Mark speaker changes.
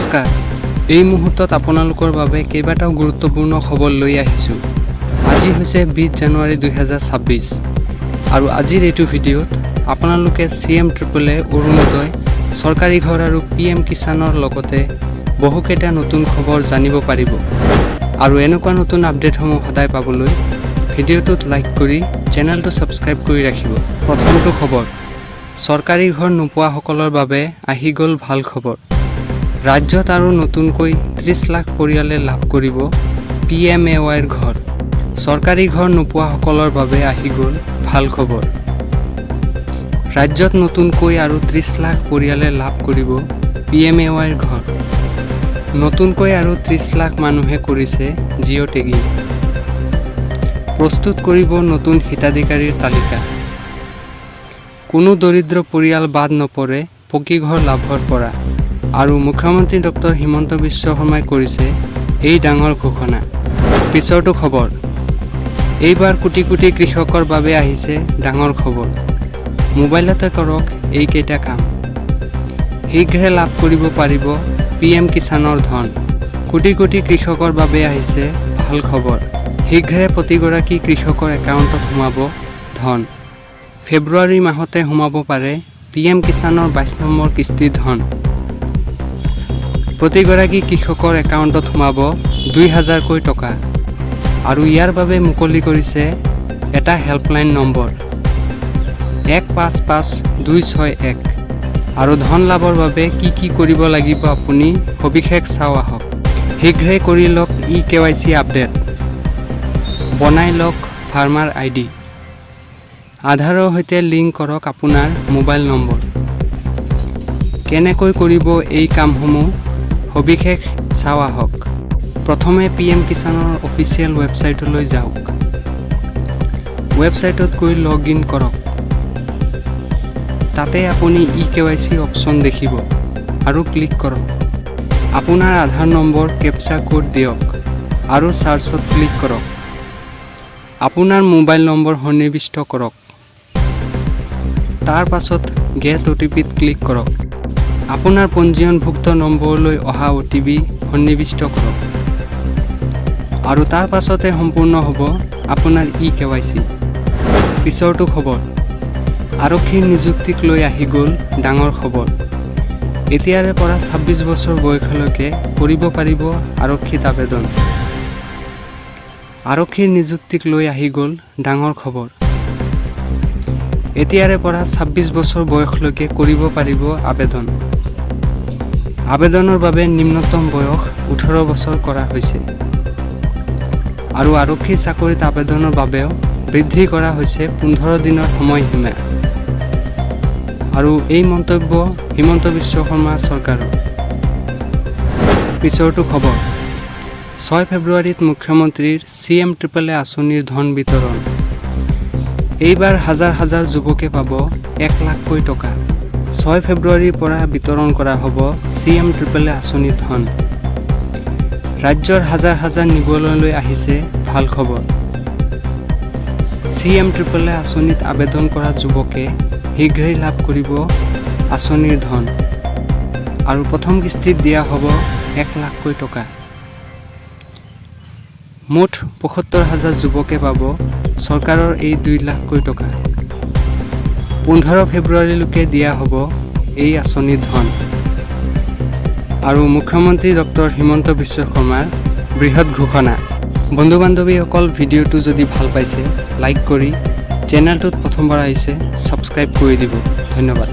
Speaker 1: নমস্কাৰ। এই মুহূৰ্তত আপোনালোকৰ বাবে কেইবাটাও গুৰুত্বপূৰ্ণ খবৰ লৈ আহিছোঁ। আজি হৈছে 20 জানুৱাৰী 2026 আৰু আজিৰ এইটো ভিডিঅ'ত আপোনালোকে C M triple A, Orunodoi, চৰকাৰী ঘৰ আৰু পি এম কিষাণৰ লগতে বহুকেইটা নতুন খবৰ জানিব পাৰিব। আৰু এনেকুৱা নতুন আপডেটসমূহ সদায় পাবলৈ ভিডিঅ'টোত লাইক কৰি চেনেলটো ছাবস্ক্ৰাইব কৰি ৰাখিব। প্ৰথমটো খবৰ, চৰকাৰী ঘৰ নোপোৱাসকলৰ বাবে আহি গ'ল ভাল খবৰ। ৰাজ্যত আৰু নতুনকৈ 30 লাখ পৰিয়ালে লাভ কৰিব পি এম এ ৱাইৰ ঘৰ। চৰকাৰী ঘৰ নোপোৱাসকলৰ বাবে আহি গ'ল ভাল খবৰ। ৰাজ্যত নতুনকৈ আৰু 30 লাখ পৰিয়ালে লাভ কৰিব পি এম এ ৱাইৰ ঘৰ। নতুনকৈ আৰু 30 লাখ মানুহে কৰিছে জিঅ' টেগিং। প্ৰস্তুত কৰিব নতুন হিতাধিকাৰীৰ তালিকা। কোনো দৰিদ্ৰ পৰিয়াল বাদ নপৰে পকী ঘৰ লাভৰ পৰা। আৰু মুখ্যমন্ত্ৰী ডক্টৰ হিমন্ত বিশ্ব শৰ্মাই কৰিছে এই ডাঙৰ ঘোষণা। পিছৰটো খবৰ, এইবাৰ কোটি কোটি কৃষকৰ বাবে আহিছে ডাঙৰ খবৰ। মোবাইলতে কৰক এইকেইটা কাম, শীঘ্ৰে লাভ কৰিব পাৰিব পি এম কিষাণৰ ধন। কোটি কোটি কৃষকৰ বাবে আহিছে ভাল খবৰ। শীঘ্ৰে প্ৰতিগৰাকী কৃষকৰ একাউণ্টত সোমাব ধন। ফেব্ৰুৱাৰী মাহতে সোমাব পাৰে পি এম কিষাণৰ 22 নম্বৰ কিস্তিৰ ধন। প্ৰতিগৰাকী কৃষকৰ একাউণ্টত সোমাব 2000কৈ টকা। আৰু ইয়াৰ বাবে মুকলি কৰিছে এটা হেল্পলাইন নম্বৰ 155261। আৰু ধন লাভৰ বাবে কি কি কৰিব লাগিব, আপুনি সবিশেষ চাওঁ আহক। শীঘ্ৰে কৰি লওক ই কে ৱাই চি আপডেট। বনাই লওক ফাৰ্মাৰ আই ডি। আধাৰৰ সৈতে লিংক কৰক আপোনাৰ মোবাইল নম্বৰ। কেনেকৈ কৰিব এই কামসমূহ, সবিশেষ চাওঁ আহক। প্ৰথমে পি এম কিষাণৰ অফিচিয়েল ৱেবছাইটলৈ যাওক। ৱেবছাইটত গৈ লগ ইন কৰক। তাতে আপুনি ই কে ৱাই চি অপশ্যন দেখিব আৰু ক্লিক কৰক। আপোনাৰ আধাৰ নম্বৰ, কেপচা কোড দিয়ক আৰু চাৰ্চত ক্লিক কৰক। আপোনাৰ মোবাইল নম্বৰ সন্নিৱিষ্ট কৰক। তাৰ পাছত গেট অ' টি পিত ক্লিক কৰক। আপোনাৰ পঞ্জীয়নভুক্ত নম্বৰলৈ অহা অ' টি পি সন্নিৱিষ্ট কৰক আৰু তাৰ পাছতে সম্পূৰ্ণ হ'ব আপোনাৰ ই কে ৱাই চি। পিছৰটো খবৰ, আৰক্ষীৰ নিযুক্তিক লৈ আহি গ'ল ডাঙৰ খবৰ। এতিয়াৰে পৰা 26 বছৰ বয়সলৈকে কৰিব পাৰিব আৰক্ষীত আবেদন। আৰক্ষীৰ নিযুক্তিক লৈ আহি গ'ল ডাঙৰ খবৰ। এতিয়াৰে পৰা 26 বছৰ বয়সলৈকে কৰিব পাৰিব আবেদন। আবেদনৰ বাবে নিম্নতম বয়স 18 বছৰ কৰা হৈছে আৰু আৰক্ষী চাকৰিত আবেদনৰ বাবেও বৃদ্ধি কৰা হৈছে 15 দিনৰ সময়সীমা। আৰু এই মন্তব্য হিমন্ত বিশ্ব শৰ্মা চৰকাৰৰ। পিছৰটো খবৰ, 6 ফেব্ৰুৱাৰীত মুখ্যমন্ত্ৰীৰ চি এম ট্ৰিপল এ আঁচনিৰ ধন বিতৰণ। এইবাৰ হাজাৰ হাজাৰ যুৱকে পাব 1 লাখকৈ টকা। 6 ফেব্ৰুৱাৰীৰ পৰা বিতৰণ কৰা হ'ব চি এম ট্ৰিপল এ আঁচনিৰ ধন। ৰাজ্যৰ হাজাৰ হাজাৰ নিবনুৱালৈ আহিছে ভাল খবৰ। চি এম ট্ৰিপল এ আঁচনিত আবেদন কৰা যুৱকে শীঘ্ৰেই লাভ কৰিব আঁচনিৰ ধন আৰু প্ৰথম কিস্তিত দিয়া হ'ব 1 লাখকৈ টকা। মুঠ 75 হাজাৰ যুৱকে পাব চৰকাৰৰ এই 2 লাখকৈ টকা। 15 ফেব্ৰুৱাৰীলৈকে দিয়া হ'ব এই আঁচনিৰ ধন। আৰু মুখ্যমন্ত্ৰী ডক্টৰ হিমন্ত বিশ্ব শৰ্মাৰ বৃহৎ ঘোষণা। বন্ধু বান্ধৱীসকল, ভিডিঅ'টো যদি ভাল পাইছে লাইক কৰি, চেনেলটোত প্ৰথমবাৰ আহিছে ছাবস্ক্ৰাইব কৰি দিব। ধন্যবাদ।